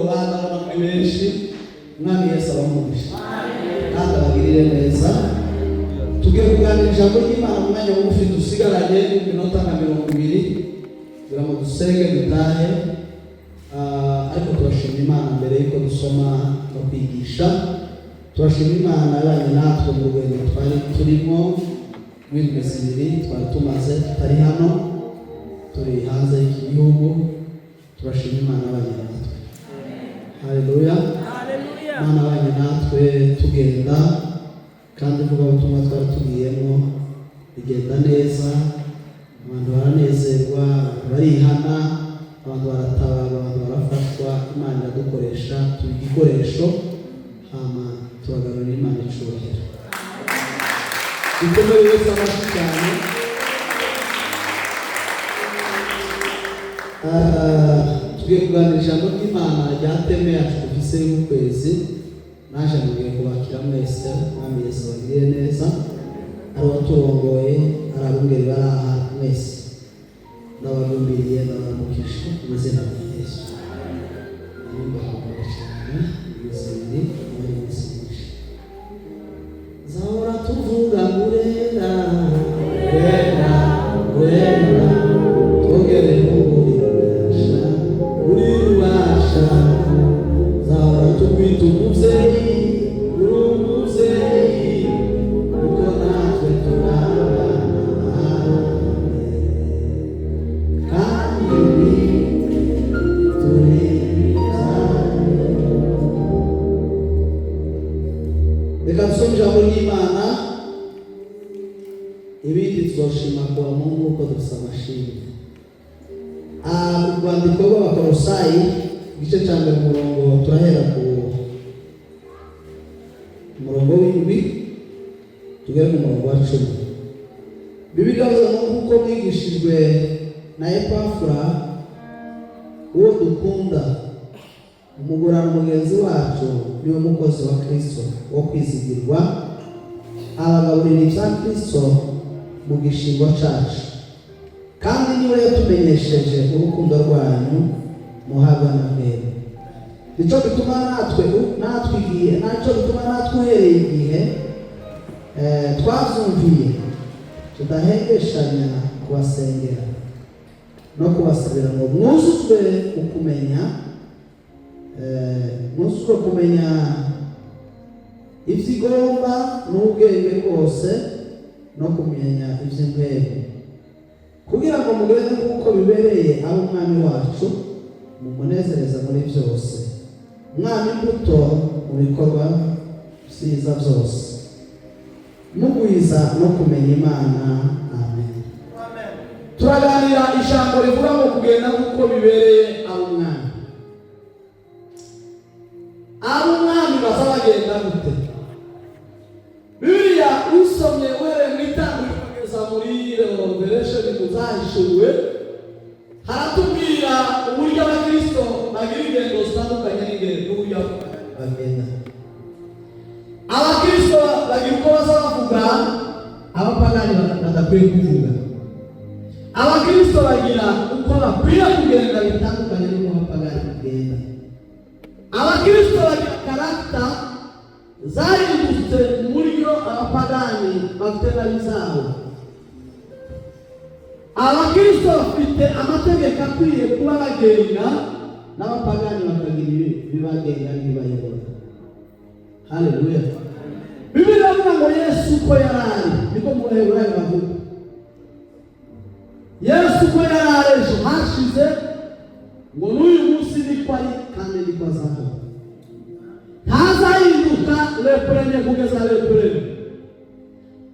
Mugoroba ndabona muri benshi. Umwami Yesu abamugisha kandi abagirire neza. Tugiye kuganira ijambo ry'Imana mu mwanya mugufi dusigaranye, iminota nka 20, kugira ngo dusenge dutahe. Ariko turashima Imana mbere y'uko dusoma no kwigisha. Turashima Imana yabanye natwe mu rugendo twari turimo rw'indwi 2 twari tumaze tutari hano, turi hanze y'iki gihugu. Turashima Imana yabanye natwe. Haleluya! Imana yabanye natwe tugenda, kandi ivugabutumwa twari tugiyemo rigenda neza. Abantu baranezerwa, abantu barihana, abantu baratabara, abantu barafashwa. Imana iradukoresha, tuba igikoresho, hama turagarurira Imana icubahiro. Dukomere Yesu amashyi cyane. Tugiye kuganira ijambo ry'Imana rya thème yacu dufise y'ukwezi. Naje mugiye kubakira mwese. Mwami Yesu abagirire neza. Ari uwaturongoye, ari abungeri bari aha, mwese ndabagumbiriye, ndabaramukije mu izina rya Yesu. Nimbahamagara cyane iminsi 2 muri iminsi myinshi zahora tuvuga: "Urera, urera, urera, twongere ububasha, uri rubasha." Zahora tukwita umubyeyi, uri umubyeyi, kuko natwe turi abana bawe, kandi turi ibyawe. Reka dusome ijambo ry'Imana, ibindi tuzoshima kuwa Mungu uko dufite amashimwe. Urwandiko rw'Abakolosayi, igice cya mbere, umurongo, turahera ku murongo w'7 tugere ku murongo wa 10. Bibiliya ivuga ngo: "Nk'uko mwigishijwe na Epafura, uwo dukunda, umugurano mugenzi wacu, niwe mukozi wa Kristo wo kwizigirwa, abagaburira ibya Kristo mu gishingo cacu, kandi niwe yatumenyesheje urukundo rwanyu muhabwa na mwebwe. Nico gituma natwe igihe, nicyo gituma natwe uhereye igihe twavyumviye tudahengeshanya kubasengera no kubasabira ngo mwuzuzwe ukumenya, mwuzuzwe kumenya ibyo igomba n'ubwenge bwose no kumenya iby'impwemu, kugira ngo mugende nk'uko bibereye abo Umwami wacu, mumunezereza muri byose, mwama imbuto mu bikorwa byiza byose, mugwiza no kumenya Imana." Amen. Turaganira ijambo rivuga ngo kugenda nk'uko bibereye ab'Umwami. Ab'Umwami baza bagenda gute? Bibiliya usomye uhereye mu Itangiriro kugeza muri Revelation, mu Zahishuwe, haratubwira uburyo Abakristo bagira ingendo zitandukanye n'ingendo n'uburyo bagenda. Abakristo bagira uko baza bavuga, abapagani badakwiye kuvuga. Abakristo bagira uko bakwiye kugenda bitandukanye n'uko abapagani bagenda. Abakristo bagira caractère zahindutse mu buryo abapagani bafite nabi zabo. Abakristo bafite amategeko akwiye kuba bagenga, n'abapagani bakagira ibibagenga n'ibibayobora. Haleluya! Bibiliya iravuga ngo Yesu uko yari ari niko mu Baheburayo bavuga. Yesu uko yari ari ejo hashize, ngo n'uyu munsi niko ari kandi niko azahora, ntazahinduka, le premier kugeza le premier.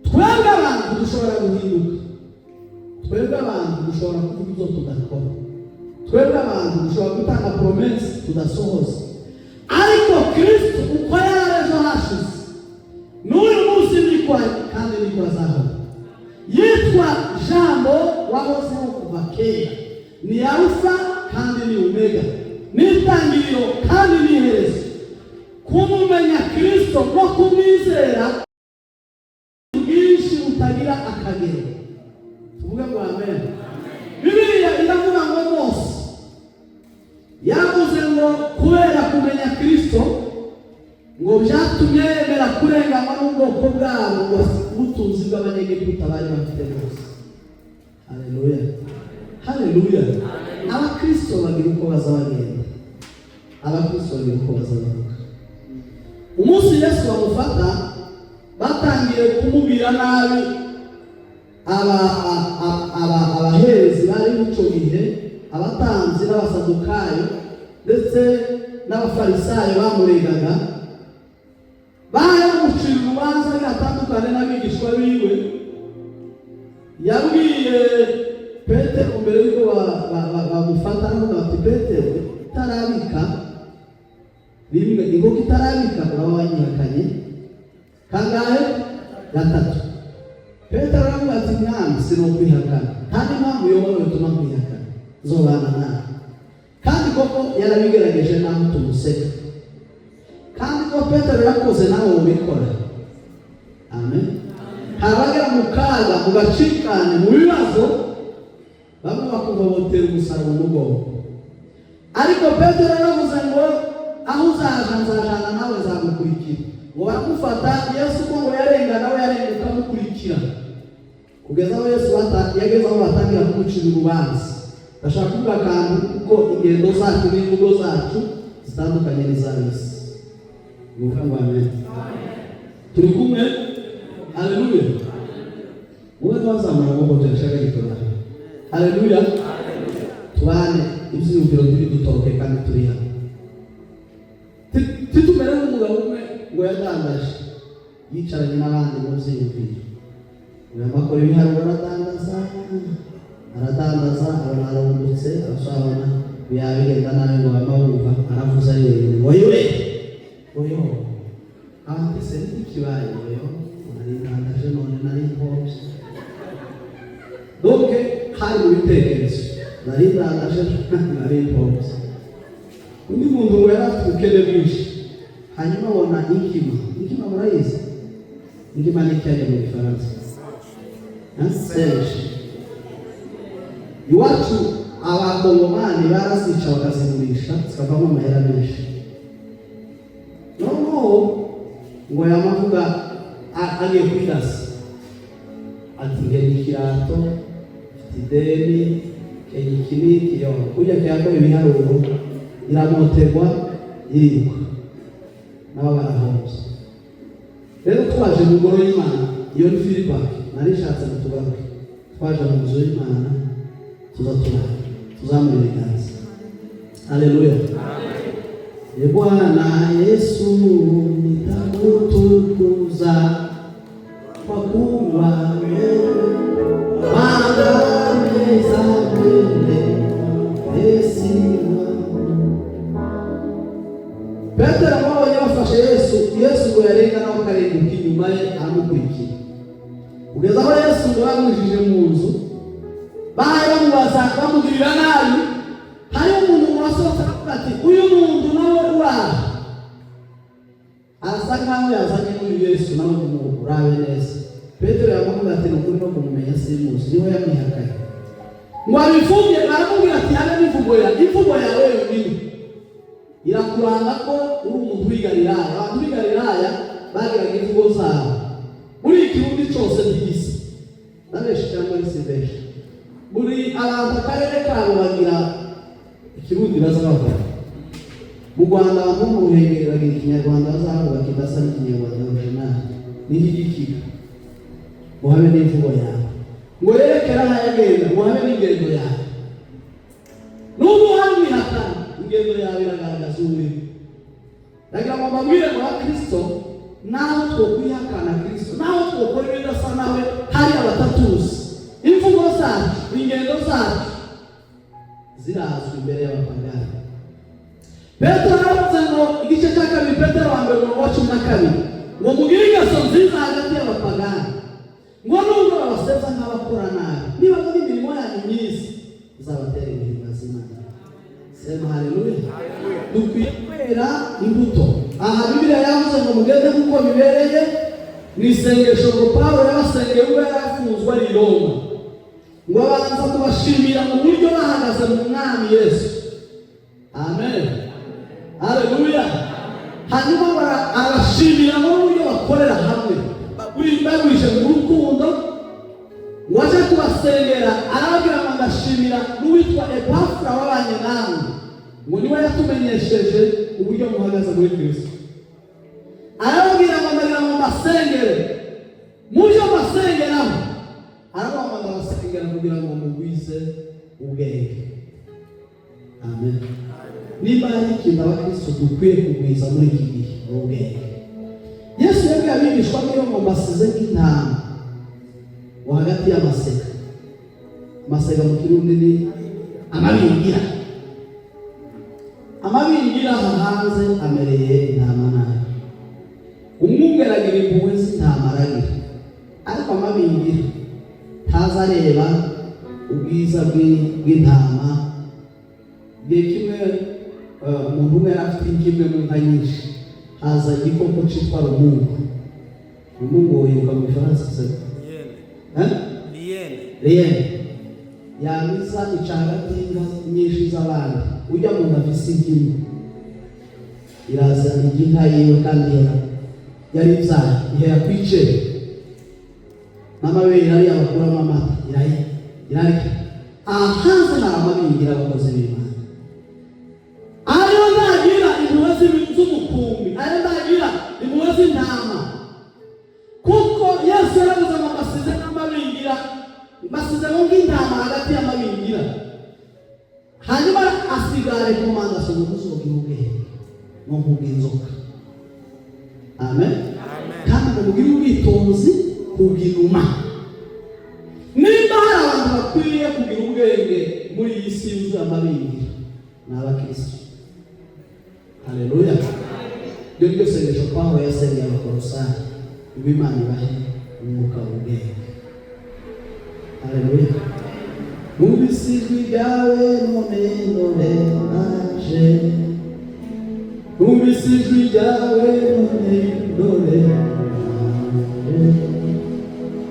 Twebwe abantu dushobora guhinduka, twebwe abantu dushobora kuvuga ibyo tudakora, twebwe abantu dushobora gutanga promesse tudasohoza, ariko Kristo uko yari ejo hashize n'uyu munsi niko ari kandi niko azahora. Yitwa Jambo wahozeho kuva kera, ni Alufa kandi ni Omega, ni itangiriro kandi ni iherezo. Kumumenya Kristo no kumwizera bwinshi butagira akagero. Tuvuge ngo amen. Bibiliya iravuga ngo Mose yavuze ngo kubera Byatumye yemera kurenganywa n'ubwoko bwabo, ngo ubutunzi bw'Abanyegiputa bari bafite bwose. Haleluya, haleluya! Abakristo bagira uko baza bagenda, abakristo bagira uko baza bavuga. Umunsi Yesu bamufata, batangiye kumubwira nabi abaherezi bari icyo gihe, abatambyi n'Abasadukayo ndetse n'Abafarisayo bamuregaga, bari bamucira urubanza biratandukanye n'abigishwa biwe. Yabwiye Petero mbere y'uko bamufata, aravuga bati: "Petero, itarabika rimwe, inkoko itarabika, uraba wanyihakanye kangahe? Gatatu." Petero aravuga ati: "Mwami, sinokwihakana, kandi impamvu yoba bituma nkwihakana, nzobana nawe." Kandi koko yarabigerageje, naho tumuseka. Kandi ko Petero yakoze, nawe ubikora. Amen. Hari abagera mu kaga, mu gacikane, mu bibazo, bamwe bakumva botera umusaraba umugongo. Ariko Petero yaravuze ngo: "Aho uzaja nzajana nawe, nzagukurikira." Ngo baramufata, Yesu ko ngo yarenga, nawe yarenga ukamukurikira, kugeza aho Yesu yageze aho batangira kumucira urubanza. Ndashaka kuvuga akantu, kuko ingendo zacu n'imvugo zacu zitandukanye n'iz'ab'isi. Ni ukuvuga ngo amen. Turi kumwe? Haleluya! Wowe wazamura amaboko, turashaka gikorwa. Haleluya! Tubane ibyiyumviro ntibidutoroke kandi turi hano. Titumere nk'umugabo umwe ngo yadandaje yicaranye n'abandi mu byiyumviro, ngo akora ibiharuro, aradandaza, aradandaza, abona arungutse, arasabana, yabigenda nabi, ngo bama bumva aravuze ari wenyine ngo: "Yewe oyo abandi se n'ikibaye oyo nari ndandaje, none nari mpombye." Donc hari mu bitekerezo: nari ndandaje, nari mpombye. Undi muntu ngo yari afite ubukene bwinshi, hanyuma abona inkima. Inkima murayizi? Inkima ni icyajya mu Gifaransa singe. Iwacu Abakongomani barazica bakazigurisha, zikavamo amahera menshi. Noneho ngo yamavuga agiye kwirasa ati: "Ngena ikirato, mfite ideni, kenya iki n'iki." Yo kurya kiyakora ibiharuro, iramoterwa, iriruka, nabo barahombye. Rero twaje mu ngoro y'Imana, iyo ni feedback nari nshatse ngo tugaruke. Twaje mu nzu y'Imana, tuza turara tuzamura ibiganza. Haleluya! E Bwana Yesu, nitakutukuza kwa kuwa wewe waangamiza mbele. Petero babonye bafashe Yesu, Yesu ngo yarenga, nawe akarenguka inyuma ye, aramukurikira kugeza aho Yesu ngo bamwijije mu nzu. Bahaye bamubaza, bamugirira nabi. Hariho umuntu wasohotse aravuga ati: "Uyu muntu nawe uraha arasa nkaho yazanye n'uyu Yesu, nawe urabe neza." Petero yamubwira ati: "Ni ukuri no kumumenya simuzi." Niwe yamwihakanye. Ngo abivuge, aramubwira ati: "Habe n'imvugo ya imvugo yawe yonyine irakuranga ko uri umuntu w'i Galilaya." Abantu b'i Galilaya bagiraga imvugo zabo. Muri Ikirundi cyose ntigisa, ndabenshi cyangwa si benshi. Buri abantu akarere kabo bagira Ikirundi baza bavuga. Mu Rwanda, abantu bo mu Ruhengeri bagira Ikinyarwanda bazavuga kidasa n'Ikinyarwanda original n'Igikiga. Ngo habe n'imvugo yawe, ngo yerekere aho yagenda, ngo habe n'ingendo yawe. N'ubu hari wihakana, ingendo yawe iragaragaza uwuriwe. Ndagira ngo mbabwire ngo Abakristo, naho twokwihakana Kristo, naho twokora ibidasa nawe, hari abatatuzi, imvugo zacu, ingendo zacu zirazwi imbere y'abapagani. Petero yaravuze ngo, igice cya 2, Petero wa mbere, umurongo wa 12, ngo mugire ingeso nziza hagati y'abapagani, ngo nubwo babasebya nk'abakora nabi, niba muri imirimo yanyu myiza izabatera guhimbaza Imana. Sema haleluya! Dukwiye kwera imbuto. Aha Bibiliya yavuze ngo mugende nk'uko bibereye mu isengesho ngo Pawulo yabasengeye ubwo yari afunzwe ari i Roma, ngo abanza kubashimira mu buryo bahagaze mu Mwami Yesu. Amen, haleluya! Hanyuma arabashimira n'uburyo bakorera hamwe, bagwije mu rukundo. Waje kubasengera, arababwira ngo ndashimira n'uwitwa Epafura wabanye namwe, ngo niwe yatumenyesheje uburyo muhagaze muri Kristo. Arababwira ngo ndagira ngo mbasengere. Mu byo mbasengeraho, aravuga ngo ndabasengera kugira ngo mugwize ubwenge. Amen. Niba hari ikintu abakristo dukwiye kugwiza muri iki gihe, ni ubwenge. Yesu yabwiye abigishwa biwe ngo mbasize nk'intama ngo hagati y'amasega. Amasega mu Kirundi ni amabingira. Amabingira aha hanze amereye intama nabi. Umwungeri agira impuhwe z'intama aragira, ariko amabingira ntaza areba ubwiza bw'intama. Igihe kimwe umuntu umwe yari afite inka imwe mu nka nyinshi, haza igikoko cyitwa rumungu. Rumungu wibuka mu Gifaransa se? Eh? Liyene. Liyene yamiza ica hagati y'inka nyinshi z'abandi. Ujya mu nda afise inka imwe, iraza ijya inka yiwe, kandi ihera yari ibyaye, ihera ku icebe n'amabere ariya bakuramo amata, irarya. Aha hanze hari amabingira, abakozi b'Imana. Ayo ntagira impuhwe z'umukumbi, ayo ntagira impuhwe z'intama, kuko Yesu yaravuze ngo mbasize n'amabingira, mbasize ngo nk'intama hagati y'amabingira. Hanyuma asiga recommandation ngo muzogira ubwenge no nk'ubw'inzoka. Amen. Kandi ngo mugire ubwitonzi kubw'inuma. Nimba hari abantu bakwiye kugira ubwenge muri iyi si yuzuye amabingira, ni abakristo. Haleluya! Ibyo ni byo sengesho Pawulo yasengeye Abakorosayi, ngo Imana ibahe umwuka w'ubwenge. Haleluya! Numvise ijwi ryawe none none naje, numvise ijwi ryawe none none naje.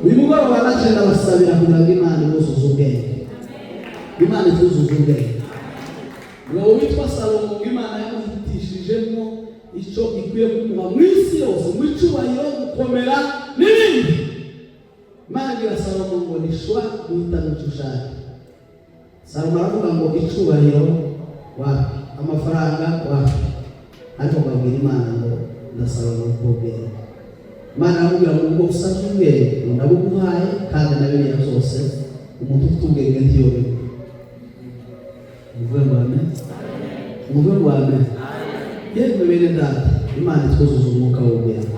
Uyu mugoroba naje ndabasabira kugira ngo Imana ibuzuze ubwenge, Imana ituzuze ubwenge. Ngo witwa Salomo, ngo Imana yamuhitishijemo icyo ikwiye kumuha mu isi yose, mu icyubahiro, gukomera n'ibindi. Imana ibwira Salomo ngo nishobora guhitamo icyo ushaka. Salomo aravuga ngo icyubahiro wapi, amafaranga wapi, ariko babwira Imana ngo ndasaba ngo ubwenge. Imana aramubwira ngo ubwo usabye ubwenge, ngo ndabuguhaye, kandi na biriya byose. Umuntu ufite ubwenge ntiyoberwa. Muvuge ngo amen, muvuge ngo amen. Yemwe bene data, Imana itwuzuza umwuka w'ubwenge.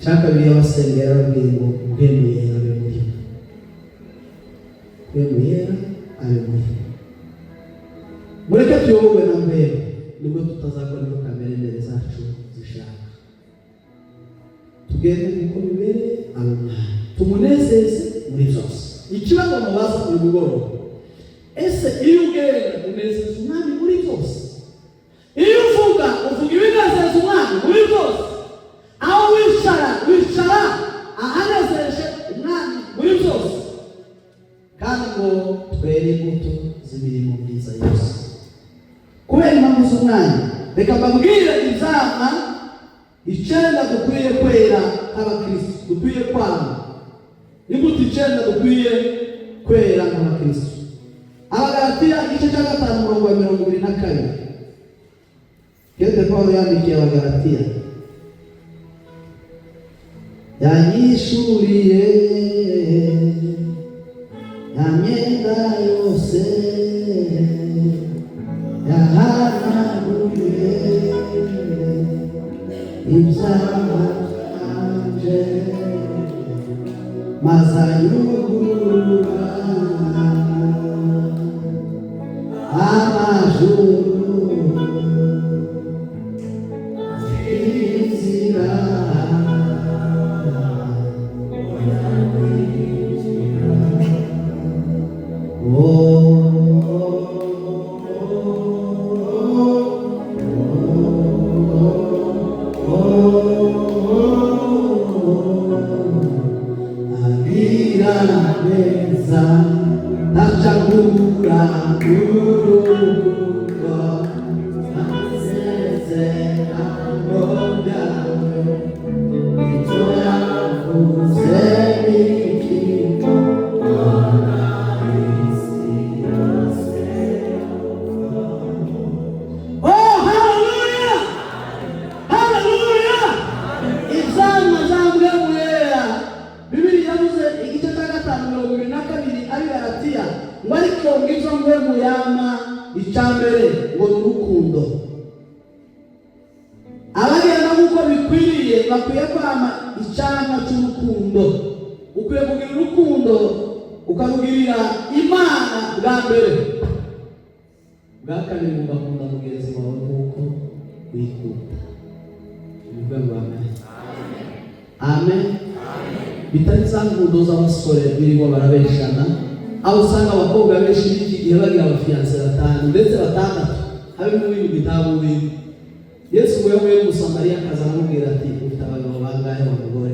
Cya kabiri y'abasengera, yarababwiye ngo Mpwemu Yera abe muri mwe, Mpwemu Yera abe muri mwe. Mureke tuyoborwe na Mpwemu, nibwo tutazakora ibyo kamere mbere zacu zishaka. Tugende nk'uko bibereye ab'Umwami, tumunezeze muri byose. Ikibazo mubaza uyu mugoroba: ese iyo ugenda unezeza Umwami muri byose? Iyo uvuga, uvuga ibinezeza Umwami muri byose? Aho wicara, wicara ahanezeje Umwami muri byose? Kandi ngo twere imbuto z'imirimo myiza yose. Kubera impamvu z'umwanya, reka mbabwire ibyama 9 dukwiye kwera nk'abakristo, dukwiye kwanga, imbuto 9 dukwiye kwera nk'abakristo. Abagalatiya igice cya 5, umurongo wa 22. Kete Pawulo yandikiye Abagalatiya: yanyishuriye ya myenda yose, yahanaguye ibyaha byanje, maze anyugurura amajuru inzira. Agira neza, ntacagura urukundo. Ngo ariko ngibyo Mpwemu yama, icya mbere ngo ni urukundo. Abagenda nk'uko bikwiriye bakwiye kwama icyamwa cy'urukundo. Ukwiye kugira urukundo, ukarugirira Imana bwa mbere, bwa kabiri ugakunda mugenzi wawe nk'uko wikunda. Uvuge ngo amen, amen. Bitari za nkundo z'abasore birirwa barabeshana, aho usanga abakobwa benshi b'iki gihe bagira abafiancé batanu, ndetse batandatu, habe n'uw'indwi, ntabwo w'indwi. Yesu ngo yahuye n'Umusamariya akaza, aramubwira ati: "Ufite abagabo bangahe, wa mugore?"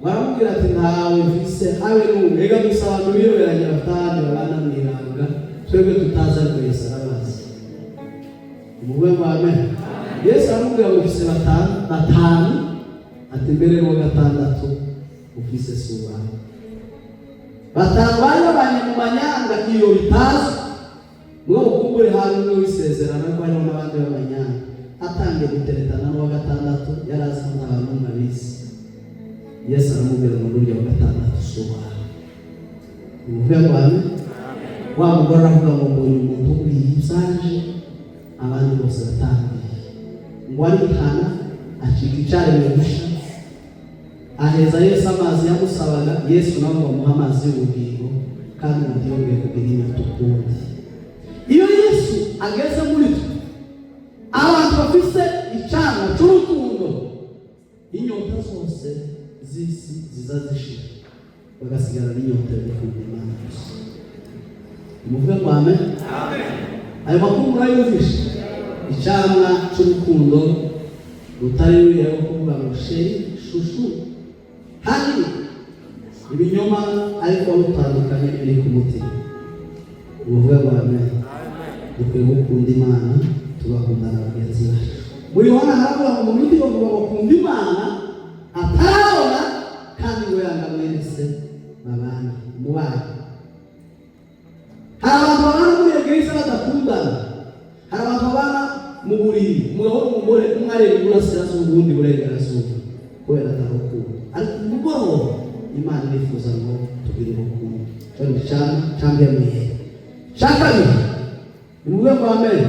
Baramubwira ati: "Ntawe mfise, habe n'umwe." Ega gusa abantu biyoberanye batanu babana mu ibanga twebwe tutazi, ariko Yesu arabazi. Umuvuge ngo amen. Yesu aramubwira ngo: "Ufise batanu, batanu," ati: "Mbere n'uwa gatandatu ufise si uwawe." Batanu bari babanye mu manyanga iyo bitazwi, mwo kumbure hari umwe w'isezerano, ariko hariho n'abandi b'amanyanga. Atangiye guteretana n'uwa gatandatu, yari azi ko nta bantu n'umwe abizi. Yesu aramubwira ngo: "Burya wa gatandatu si uwawe." Umuvuge ngo amen. Wa mugore aravuga ngo: "Mbonye umuntu umbwiye ibyaje abandi bose batambwiye." Ngo arihana, acika icyaremwe gusha, aheza Yesu amazi yamusabaga. Yesu nawe ngo amuhe amazi y'ubugingo, kandi ngo ntiyongeye kugira inyota ukundi. Iyo Yesu ageze muri twe, abantu bafise icana cy'urukundo, inyota zose z'isi ziza zishira, bagasigara n'inyota yo gukunda Imana gusa. Muvuge ngo amen. Ayo makuru murayumvishe? Icamwa cy'urukundo rutari ruriya rwo kuvuga ngo chéri, chouchou, hari ibinyoma, ariko rutandukanye biri ku mutima. Muvuge ngo amen. Dukwiye gukunda Imana, tugakunda na bagenzi bacu. Muri Yohana haravuga ngo mu bindi bavuga ngo kunda Imana atarabona, kandi ngo yanga mwene se babana umubanyi. Hari abantu babana muri église badakundana. Hari abantu babana mu buriri, umugabo n'umugore, umwe areba iburasirazuba, ubundi burengerazuba, kubera atarukundo. Ariko umugoroba Imana irifuza ngo tugire urukundo. Cyo ni cyane cyangwa mwihe. Cya kabiri, nimuvuge ngo amen.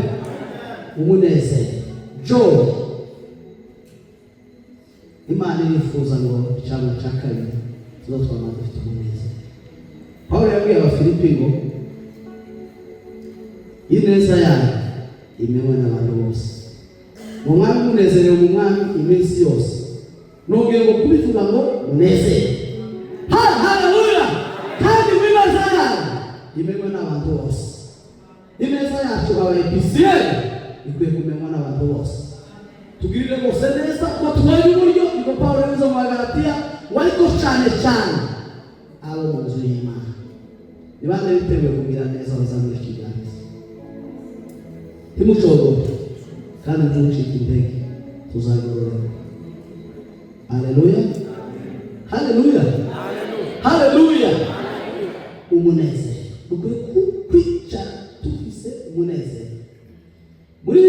Umunezero, joy. Imana irifuza ngo icyamwa cya kabiri tuba twama dufite umunezero. Pawulo yabwiye Abafilipi ngo ineza yayo imenywe n'abantu bose. Mu Mwami munezerewe mu Mwami iminsi yose. Nongeye ngo kubivuga ngo munezere. Haleluya! Kandi ineza yayo imenywe n'abantu bose. Ineza yacu aba épiciers ikwiye kumenywa n'abantu bose. Tugirire bose neza ko tubonye uburyo. Niko Pawulo yavuze mu Bagalatiya ngo ariko cyane cyane abo mu nzu y'Imana. Ni bande biteguye kugira neza? Bazamura ikiganza. Ntimucogore kandi ntimucike intege, tuzagororerwa. Haleluya, haleluya, haleluya! Umunezero, dukwiye kwicara dufise umunezero. Muri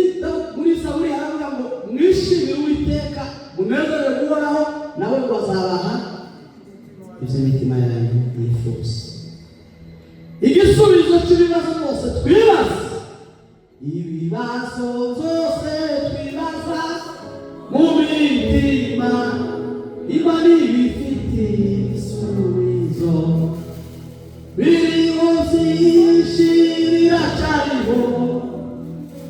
Zaburi haravuga ngo: "Mwishimire Uwiteka, munezerwe guhoraho, nawe ngo azabaha ibyo imitima yanyu yifuza." Igisubizo cy'ibibazo byose twibaza, ibibazo byose twibaza mu mitima, Imana ibifitiye ibisubizo. Biriho byinshi, biracyariho,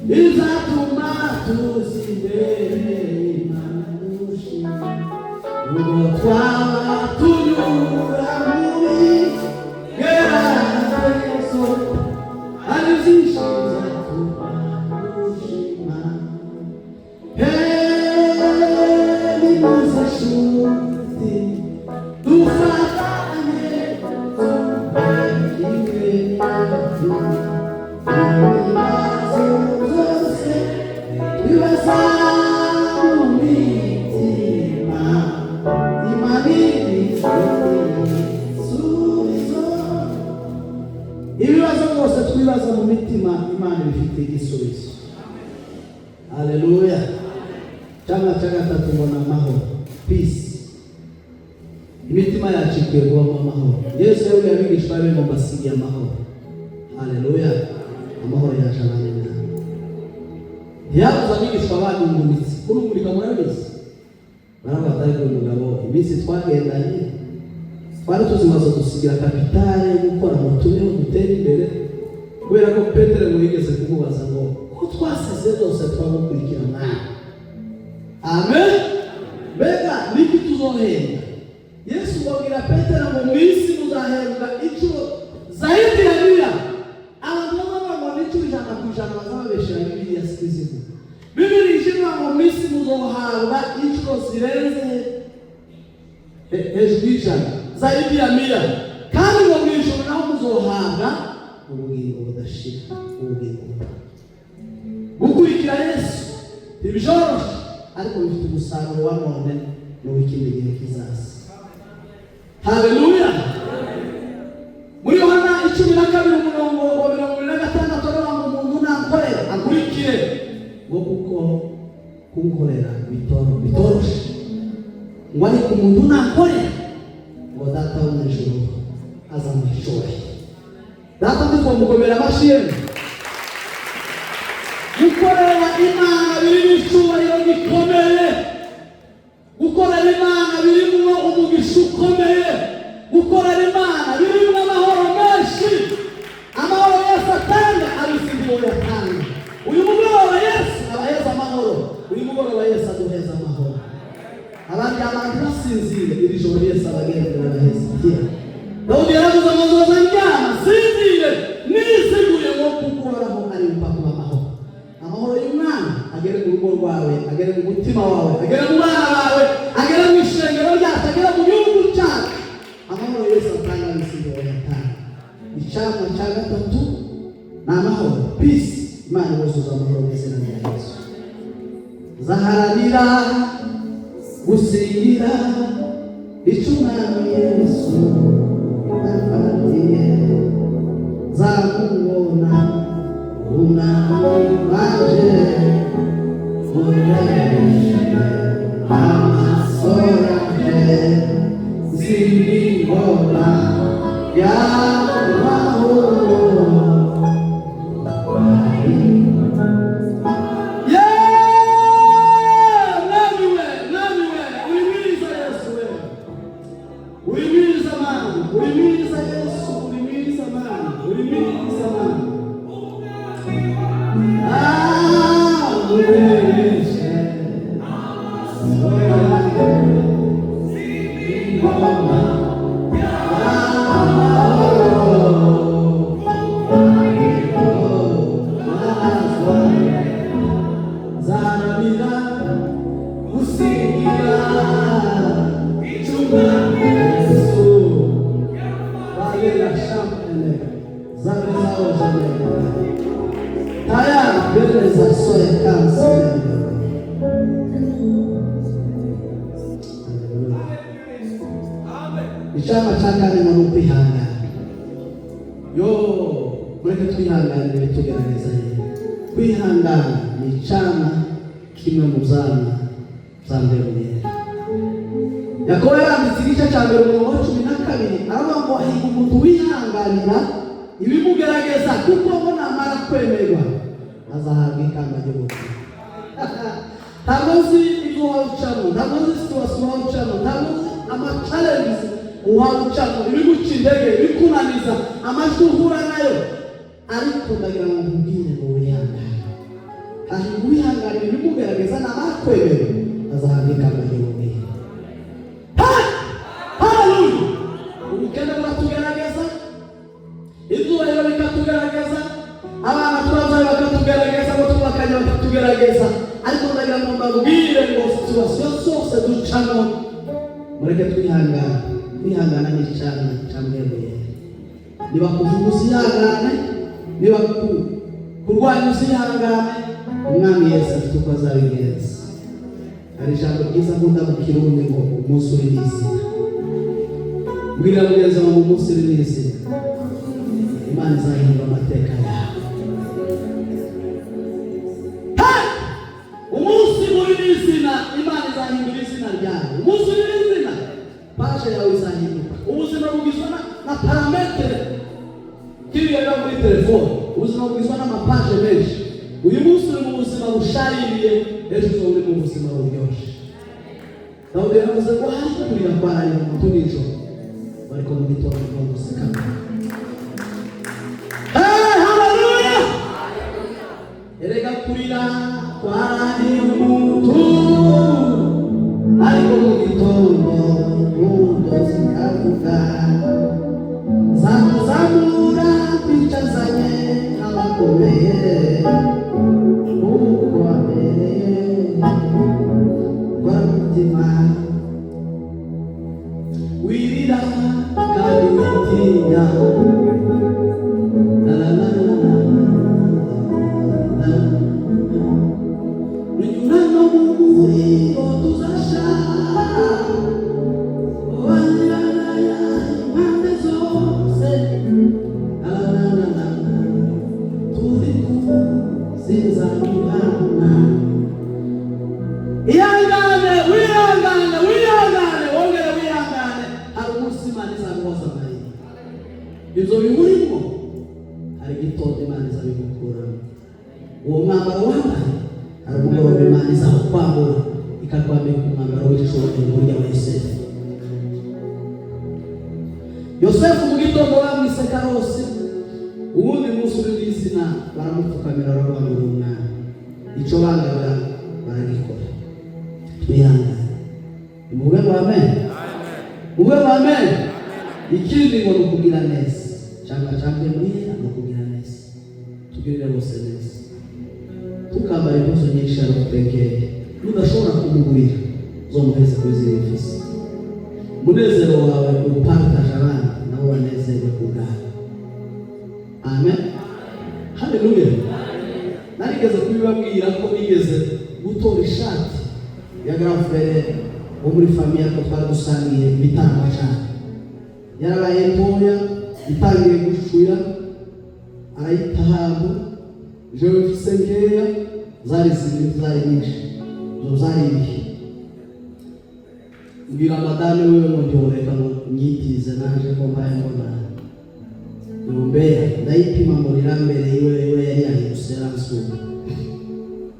bizatuma tuza imbere Imana dushima, ubwo twaba tunyura mu bigeragezo. Hari byinshi bizatuma dushima. Nimuze nshuti, dufatanye kimwe ibibazo byose twibaza mu mitima, Imana ibifitiye igisubizo. Ibibazo byose twibaza mu mitima, Imana ibifitiye igisubizo. Haleluya! Cyangwa cya gatatu ngo ni amahoro, peace. Imitima yacu ikwiye kubamo amahoro. Yesu yabwiye abigishwa be ngo: "Mbasigiye amahoro." Haleluya! Amahoro yaje abane nawe. Ntiyabuze abigishwa banungunitse. Kurungurika murabizi, baravuga ati: "Ariko uyu mugabo, iminsi twagendanye twari tuzi ngo azodusigira capital yo gukora ngo tubeho, dutere imbere." Kubera ko Petero ngo yigeze kumubaza ngo: "Ko twasize byose twagukurikira Mwami, amen, mbega niki tuzohembwa?" Yesu babwira Petero ngo: "Mu isi muzahembwa inshuro zaidi ya mia." Abantu bazavuga ngo ni inshuro 100% bazababeshera. Bibiliya si izivuga. Bibiliya ishinga ngo mu isi muzohabwa inshuro zirenze hejuru y'ijana, zaidi ya mia, kandi ngo mu ijuru naho muzohabwa ubugingo budashira, ubugingo buhoraho. Gukurikira Yesu ntibyoroshe, ariko bifite umusaruro wa none n'uw'ikindi gihe kizaza. Haleluya! Muri Yohana 12, umurongo wa 26, aravuga ngo: "Umuntu nankorera ankurikire," ngo kuko kunkorera bitoroshe, ngo ariko umuntu nankorera, ngo Data wo mu ijuru azamuha icyubahiro. Data ntitwamukomera amashyi yemwe. Gukorera Imana birimo icyubahiro gikomeye, gukorera Imana birimo umugisha ukomeye, gukorera Imana birimo amahoro menshi. Amahoro Yesu atanga, abisigiwe yatanga. Uyu mugoroba Yesu abaheza amahoro. Uyu mugoroba Yesu aduheza amahoro. Abandi abantu basinzire, iri joro Yesu abagendera, abaheza. Dawudi yaravuze ngo: "Nzoza ndyama sinzire niziguye, ngo kuko Uhoraho ari kuba amahoro." Amahoro y'Umwami agere mu rugo rwawe, agere mu mutima wawe, agere mu bana bawe, agere mu ishengero ryacu, agere mu gihugu cyacu. Amahoro Yesu atanga, abisigaye yatanga. Icyamwa cya gatatu ni amahoro, peace. Imana ibuzuza amahoro mu izina rya Yesu. Zaharanira gusingira icyo Umwami Yesu afatiye, nzamubona Umwami waje, murebeshe amaso yanjye, z'ingoma y'amahoro. Yeah! Mwami we, Mwami we, uri mwiza Yesu we, uri mwiza Mana, uri mwiza Yesu, uri mwiza Mana, uri mwiza Mana. Ah, murebeshe amaso yanjye, ingoma y'amahoro. Nazwa zaramira gusingira icyumwami Yesu bagera shampene zabe zawo tayari mbele za soya kansi. Icyama cya kane ni ukwihangana. Yo, mureke twihanganire ibitugerageza. Rero kwihangana ni icyama kimwe mu byama bya mbere. Yakobo yaranditse igice cya mbere, umurongo wa 12, aravuga ngo: "Hahirwa umuntu wihanganira ibimugerageza, kuko ngo namara kwemerwa azahabwa ikamba ry'ubugingo." Ntabwo nzi ibyo waba ucamo, ntabwo nzi situation waba ucamo, ntabwo nzi ama challenges waba ucamo, ibiguca intege, ibikunaniza, amajwi uhura nayo, ariko ndagira ngo nkubwire ngo wihangane. Hahirwa uwihanganira ibimugerageza, namara kwemerwa azahabwa ikamba ry'ubugingo. Haleluya! Ubukene buratugerageza, ibyubahiro bikatugerageza, abana turabyaye bakatugerageza, abo twubakanye bakatugerageza, ariko ndagira ngo mbabwire ngo situation zose ducamo, mureke twihangane. Kwihangana ni icyana cya mwebwe. Niba kuvuga uzihangane, niba kurwanya uzihangane, Umwami Yesu afite uko azabigenza. Hari ijambo ryiza nkunda mu Kirundi ngo: "Umunsi uri n'izina." Mbwira mugenzi wawe ngo: "Umunsi uri n'izina, Imana izahindura amateka yawe." Hey! Umunsi uri n'izina, Imana izahindura izina ryawe. Umunsi uri n'izina, page yawe izahinduka. Ubuzima bugizwe na paramètre. Kiriya ngo muri telefone. Ubuzima bugizwe n'amapaje menshi. Uyu munsi uri mu buzima bushaririye, ejo uzaba uri mu buzima buryoshye. Dawudi yaravuze ngo haje kurira kwararira umuntu nijoro, ariko mu gitondo ngo guseka. Hey, haleluya! Erega kurira kwararira umuntu, ariko mu gitondo impundu zikavuga. Zakuzamura kwicazanye n'abakomeye, kuko wabereye umutima. Wirira kandi witinya. La la la la la la. Runyura no mu muriro tuzasha wanirana impande zose. La la la la la. Turi kuzinzamurana. Ihangane, wihangane, wihangane, wongere wihangane. Hari umunsi Imana izaguhoza amarira. Ibyo biwurimo, hari igitondo Imana izabigukuramo. Uwo mwambaro wambaye, hari umugoroba Imana izawukwambura, ikakwambika umwambaro w'icubahiro burya wa Yosefu. Yosefu mu gitondo bamwise Karosi, uwundi munsi uri izina baramupfukamira, baravuga ngo uri umwami. Icyo bangaga baragikora. Twihangane. Nimuvuge ngo amen. Muvuge ngo amen. Ikindi ngo ni ukugira neza, cyangwa cyangwa mwira ni ukugira neza. Tugirire bose neza, tukambara impuzu nyinshi. Aragutekeye, nudashobora kumugurira, uzomuheze kuri ziriya mfise. Umunezero wawe upartage abandi, nabo banezerwe ku bwawe. Amen, haleluya. Narigeze kubibabwira ko nigeze gutora ishati ya grand frère wo muri famille, ko twari dusangiye ibitaramo cyane. Yarabaye ntoya, itangiye gucuya, arayita ahantu. Jewe mfise nkeya, zari zibiri, zari nyinshi. Izo zari ibihe. Mbwira madame wiwe ngo ntiworeka ngo nyitize naje ko mbaye mbona yombera. Ndayipima ngo nirambere. Iwe iwe yari yahindutse, yaransura.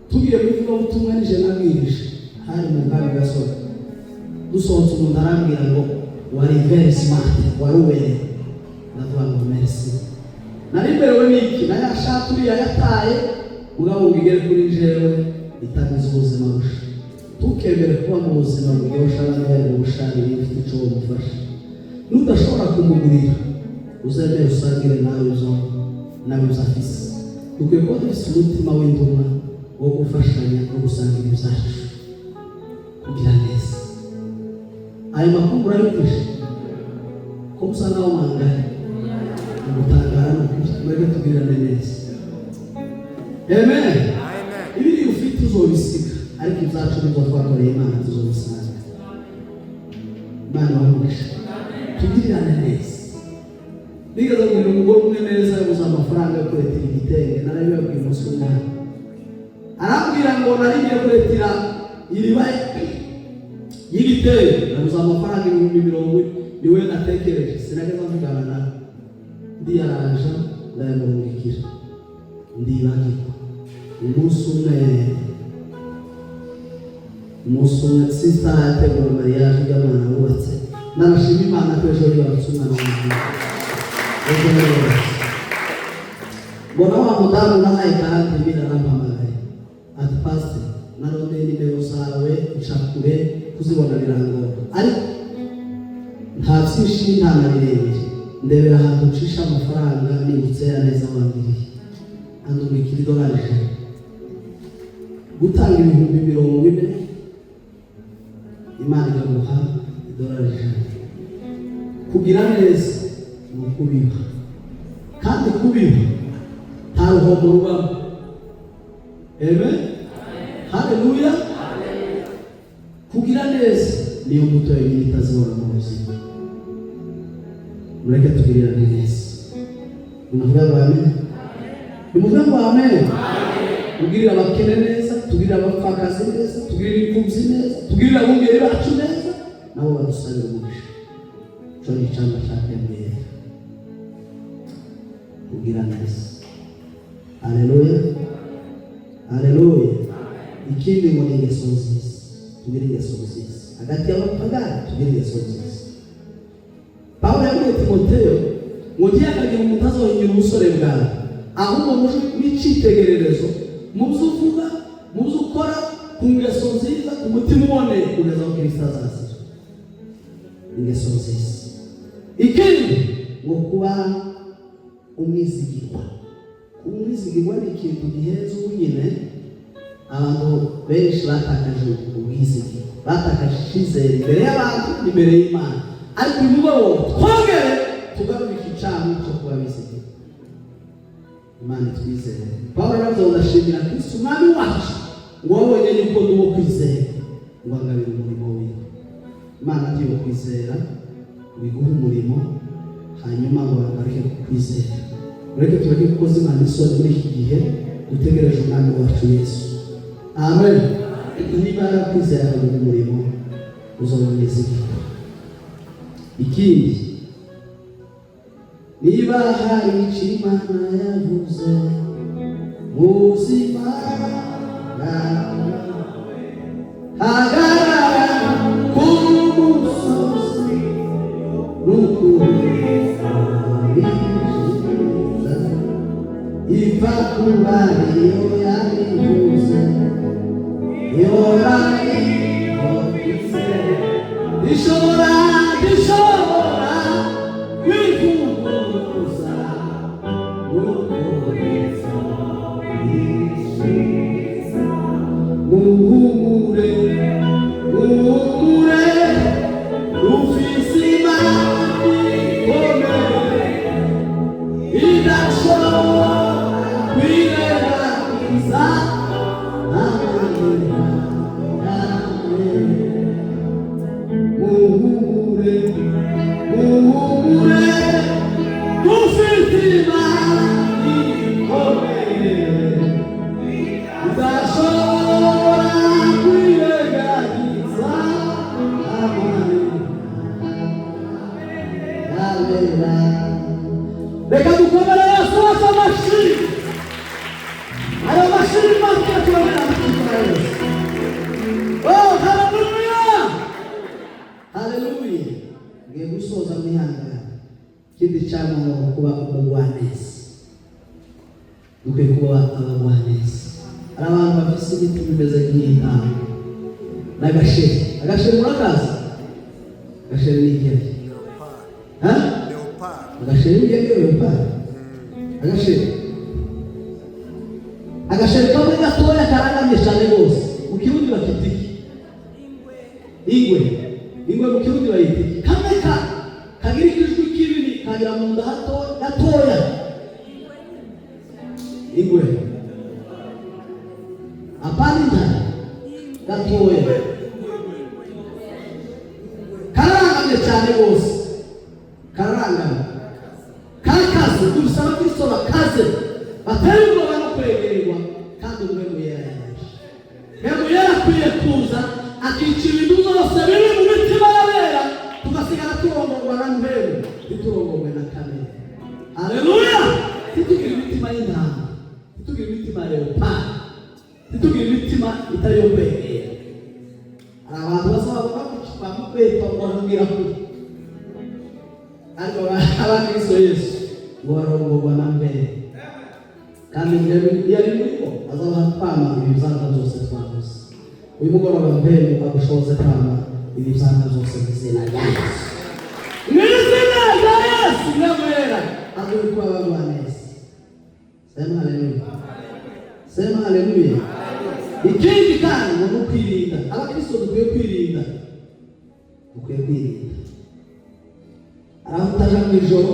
Tugiye mu ivugabutumwa, nije nabwirije, hari mu nkambi Gasozi. Dusohotse, umuntu arambwira ngo wari very smart, wari uberewe. Ndavuga ngo merci. Nari mberewe n'iki na ya shati uriya yataye? Mugabo ngo igere kuri jewe, itangiza ubuzima busha. Tukemere kuba mu buzima buryoshye abandi bari mu busharire. Ufite icyo bumufasha, nudashobora kumugurira, uzemere usangire nawe izo nawe ibyo afise. Dukwiye kuba dufite umutima w'intumwa wo gufashanya no gusangira ibyacu, kugira neza. Ayo makuru urayumvishe ko musa naho mwangana ugutangara? Ni ukuri, mureke tugirirane neza. Amen. Ibiri ufite uzobisiga, ariko ibyacu nibyo twakoreye Imana tuzobisanga. Imana ibahe. Tugirirane neza. Nigeze kubwira umugore umwe neza, yabuze amafaranga yo kuretira igitenge. Narabibabwiye umunsi umwe. Arambwira ngo nari ngiye kuretira iriba y'igitenge, nabuze amafaranga 40,000. Niwe natekereje, sinageze mvugana nawe, ndiyaranja ndayamurungikira, ndibagirwa. Umunsi umwe sister yategura mariage y'umwana wubatse. Ndanashima Imana ko ejo yibarutse umwana w'umuhungu. Ejo yibarutse, mbona wa mudamu nahaye 40 000 arampamagaye ati: "Pasite, narondeye nimero zawe nca kure, kuzibona birangora, ariko nta byinshi, nta na birebire. Ndebera ahantu ucisha amafaranga, nibutse ya neza wangiriye." Andungikira idolari 100. Gutanga 40,000, Imana ikaguha idolari 100. Kugira neza ni ukubiba, kandi kubiba nta ruhombo rubamo. Amen, haleluya. Kugira neza niyo mbuto yonyine itazibora mu buzima. Mureke tugirirane neza. Nimuvuge ngo amen. Nimuvuge ngo amen. Tugirire abakene neza, tugirire abapfakazi neza, tugirire imfubyi neza, tugirire abungeri bacu neza, nabo badusabira umugisha. Ico ni icamwa ca Mpwemu Yera. Kugira neza. Haleluya, haleluya. Ikindi ngo ni ingeso nziza. Tugire ingeso nziza hagati y'abapagani, tugire ingeso nziza. Pawulo yabwiye Timoteyo ngo ntiyakagira umuntu azohinyura ubusore bwawe, ahubwo muje w'icyitegererezo mu byo uvuga, mu byo ukora, ku ngeso nziza, ku mutima uboneye, kugeza aho Kirisito azazira. Ingeso nziza. Ikindi ngo kuba umwizigirwa. Kuba umwizigirwa ni ikintu gihenze. Ubu nyine abantu benshi batakaje ubwizigirwa, batakaje icyizere imbere y'abantu, imbere y'Imana. Ariko uyu mugoroba twongere tugarure iki cyaha cyo kuba bizigirwa. Imana itwizere. Pawulo aravuze ngo: "Ndashimira Kristo Umwami wacu ngo wabonye yuko ndi uwo kwizera, ngo angabire umurimo wiwe." Imana ngiye kwizera ngo iguhe umurimo, hanyuma ngo bagarike kukwizera. Ureke tureke gukoza Imana isoni muri iki gihe dutegereje Umwami wacu Yesu. Amen. Niba yarakwizera akaguha umurimo, uzaba umwizigirwa. Ikindi, niba hari icyo Imana yavuze mu buzima bwawe, hagarara ku musozi n'ukuri byiza iva kuba ariyo yabivuze, ihora ishobora ishobora kwivuguruza. N'ukuri byiza, muhumure, muhumure, ufise Imana ikomeye idashobora kwirengagiza amarira yawe. Muhumure, muhumure, ufite Imana ikomeye idashobora kwirengagiza amarira yawe. Reka dukomere Yesu wese amashyi. Ayo mashyi make turabona amakipe ya Yesu. Oh, haleluya, haleluya! Ngiye gusoza, mwihangane. Ikindi cyamwa, kuba umugwaneza. Dukwiye kuba abagwaneza. Hari abantu bafite imitima imeze nk'iy'intama n'agasheri. Agasheri murakazi? Agasheri ni ikindi. Leopard. Ha? Leopard. Agasheri ni ikindi, leopard. Agasheri, agasheri kamwe gatoya karangamye cyane rwose. Mu Kirundi bakita iki? Ingwe. Ingwe mu Kirundi bayita iki? Kamwe ka kagira ikijwi kinini, kagira mu nda hato gatoya. Ingwe, apana intare. Gatoya kararangamye cyane rwose, kararangamye, karakaze. Dufise abakristo bakaze, batari ubwoba no kwegerwa. Kandi Mpwemu Yera yaje. Mpwemu Yera akwiye kuza akica ibintu byose biri mu mitima y'abera, tugasigara turongorwa na Mpwemu, ntiturongorwe na kamere. Haleluya! Ntitugire imitima y'intama, ntitugire imitima ya leopard, ntitugire imitima itari iyo kwegera. Hari abantu bazaba bamukweta ngo bahungira kure, ariko abakristo Yesu ngo barongorwa na mbere, kandi iyo ari muri bo azabaha kwama ibi byanga byose twavuze. Uyu mugoroba mbere agushoboze kwama ibi byanga byose mu izina rya Yesu, mu izina rya Yesu. Nyamwera aduhe kuba abagwaneza. Sema haleluya, sema haleluya! Ikindi kandi ngo ni ukwirinda. Abakristo dukwiye kwirinda, dukwiye kwirinda. Hari aho utaja mu ijoro,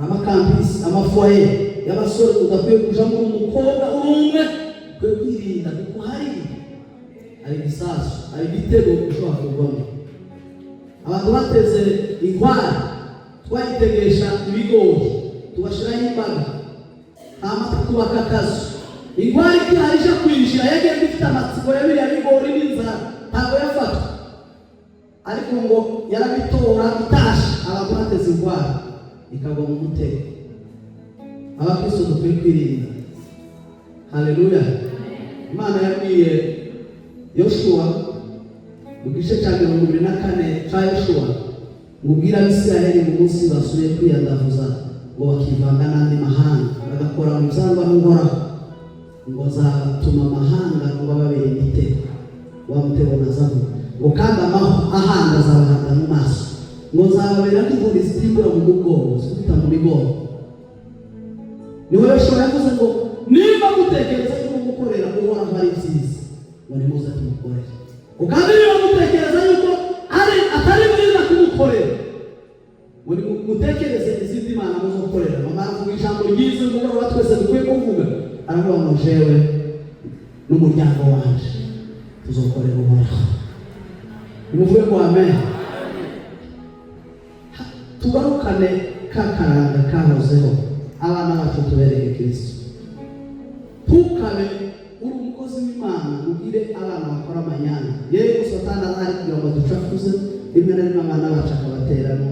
amakampisi, amafoyer y'abasore udakwiye kujamo uri umukobwa, uri umwe. Ukwiye kwirinda kuko hari igisasu, hari igitego ushobora kugwamo. Abantu bateze inkware, twayitegesha ibigori, tubashyiraho imbaga, hama tukubaka akazu. Inkware ikihari ije kwinjira, yagenda ifite amatsiko ya biriya bigori n'inzara, ntabwo yafatwa, ariko ngo yarabitora itashe. Abantu bateze inkware ikagwa mu mutego. Abakristo dukwiye kwirinda. Haleluya! Imana yabwiye Yoshuwa mu gice cya 24 cya Yoshuwa ngo: "Ubwire Abisiraheli mu munsi basubiye kwiyandavuza, ngo bakivanga n'andi mahanga, bagakora mu byangwa n'Uhoraho, ngo nzatuma amahanga ngo ababere imitego, wa mutego nazavuga, ngo kandi amaho ahandi azabahanda mu maso, ngo nzababera nk'inkoni zitimbura mu mugongo, zikubita mu migongo." Niho Yoshuwa yavuze ngo: "Niba mutekereza yuko gukorera Uhoraho ari byiza, ngo nimuze tumukorere, ngo kandi niba mutekereza yuko ari atari byiza kumukorera, ngo mutekereze izindi mana muzokorera." Mama aravuga ijambo ryiza umugoroba twese dukwiye kuvuga. Aravuga ngo: "Jewe n'umuryango wanje tuzokorera Uhoraho." Nimuvuge ngo amen. Tugarukane ka karanga kahozeho, abana bacu tubereke Kirisito. Ntukabe uri umukozi w'Imana ugire abana bakora amanyanga. Yego, Satani arahari kugira ngo aducafuze, rimwe na rimwe abana bacu akabateramo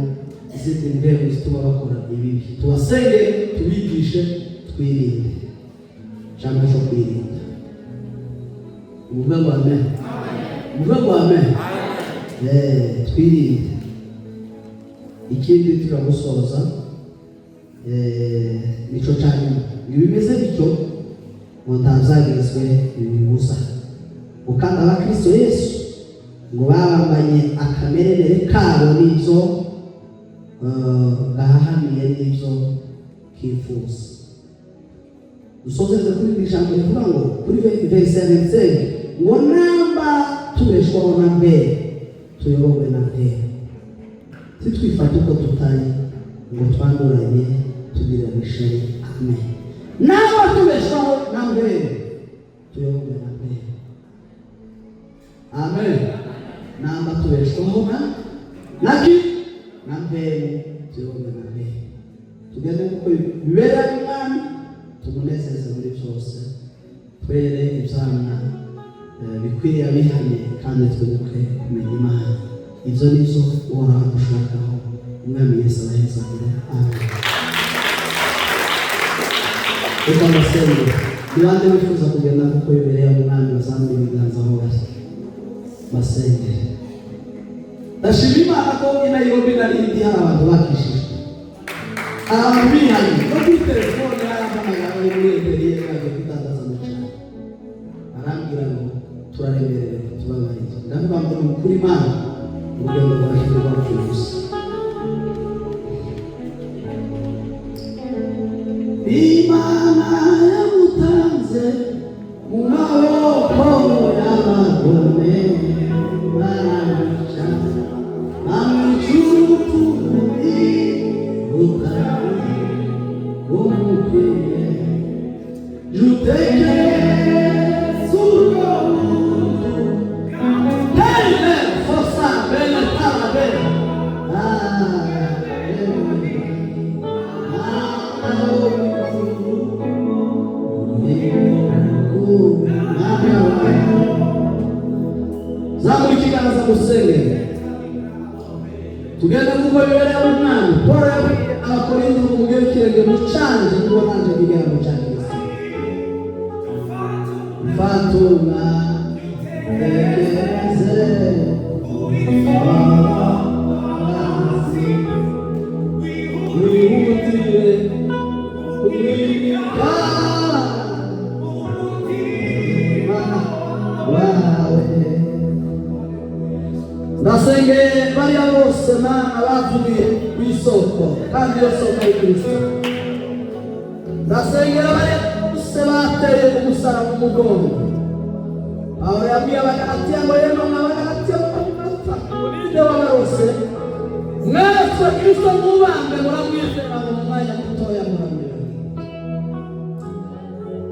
izindi ntego zituma bakora ibibi. Tubasengere, tubigishe, twirinde cyangwa cyo kwirinda. Muvuge ngo amen. Muvuge ngo amen. Twirinde. Ikindi turagusoza, nico cya nyuma: ngo bimeze bityo, ngo nta byagezwe bibibuza, ngo kandi abakristo Yesu ngo babambanye akameremere kabo n'ibyo gahahamiye n'ibyo kifuza. Dusozereze kuri iri jambo rivuga ngo kuri verset ya 25 ngo: "Namba tubeshwaho na mbere, tuyobowe na mbere, titwifate uko tutari, ngo twanduranye tugirane ishari." Amen. Namba tubeshwaho na mbere, tuyobowe na mbere. Amen. Namba tubeshwaho na naki na mbere, tuyobowe na mbere, tugende kuko bibera Umwami, tumunezeze muri byose, twere ibyana bikwiriye abihanye, kandi twibuke kumenya Imana. Ibyo ni byo Uhoraho adushakaho. Umwami Yesu abahezagire. Amen. Reka mbasengere. Ni bande bifuza kugenda kuko bibereye Umwami? Bazamura ibiganza aho bari, basengere. Ndashima Imana ko i Nairobi narindi hari abantu bakishijwe, hari abantu bihanye. No kuri telefone yarampamagara ari muri intérieur, yaje kwitangaza mu cyaro, arambwira ngo: "Turaremerewe, tubabarire." Ndavuga ngo: "Ni ukuri Imana, urugendo rwaje rwapfuye ubusa." Imana yamutanze mu maboko y'abagome, baramwica, bamwica urupfu rubi rutari rumukwiye. Jutekereza urwo buntu. Bene fosa bene tara bene. Ah, bene. Ah, oh, Mwana wawe. Zamura ikiganza musengere, tugende kuko bibereye mu Mwami. Paul yabwiye Abakorinto ngo: "Mugere ikirenge mu canje kuko nanje ngigera mu cya Kristo." Fatuma tekereze hasi, wihutire kumwimika umutima wawe. Ndasengeye bariya bose, Mana, bavuye ku isoko, kandi iyo soko ari Kristo. Ndasengera bariya bose bateye umusaraba umugongo. Pawulo yabwiye Abagalatiya ngo: "Yemwe Abagalatiya, mupfa ninde wabarose? Mwese Kristo mubambe muramwizera, ngo mu mwanya mutoya muramwera."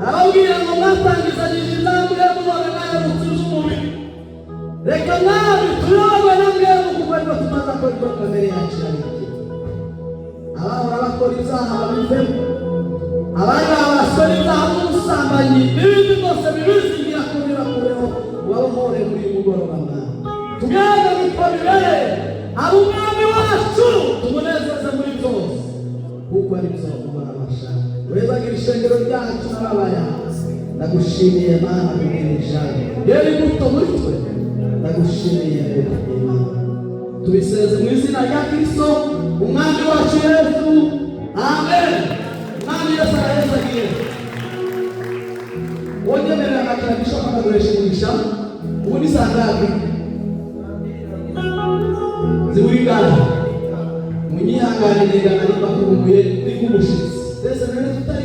Arababwira ngo: "Mwatangizanyije intambwe, none mwayarutse z'umubiri. Reka Mwami tuyoborwe na mwebwe, kuko ariko tumaze akora ibyo kamere yacu irabikira." Abahora bakora ibyaha babivemo, abari babaswe n'ibyaha by'ubusambanyi n'ibindi byose bibizingira ko bibakureho, babohore muri uyu mugoroba. Mwami, tugende uko bibereye abo Umwami wacu, tumunezeze muri byose, kuko ari ari byo Uhoraho ashaka. Urebagira ishengero ryacu n'ababaya. Ndagushimiye, Mana, kubwira ijambo yari imbuto muri twe. Ndagushimiye, Imana. Tubiseze mu izina rya Kristo Umwami wacu Yesu, amen. Umwami Yesu arahezagiye. Wonyemerera agakira bishop akaguresha umugisha. Ubu ni saa ngapi? Ziburi ngahe? Munyihanganire, nari mbakumbuye, ndi nk'umushitsi mbese. Nari tutari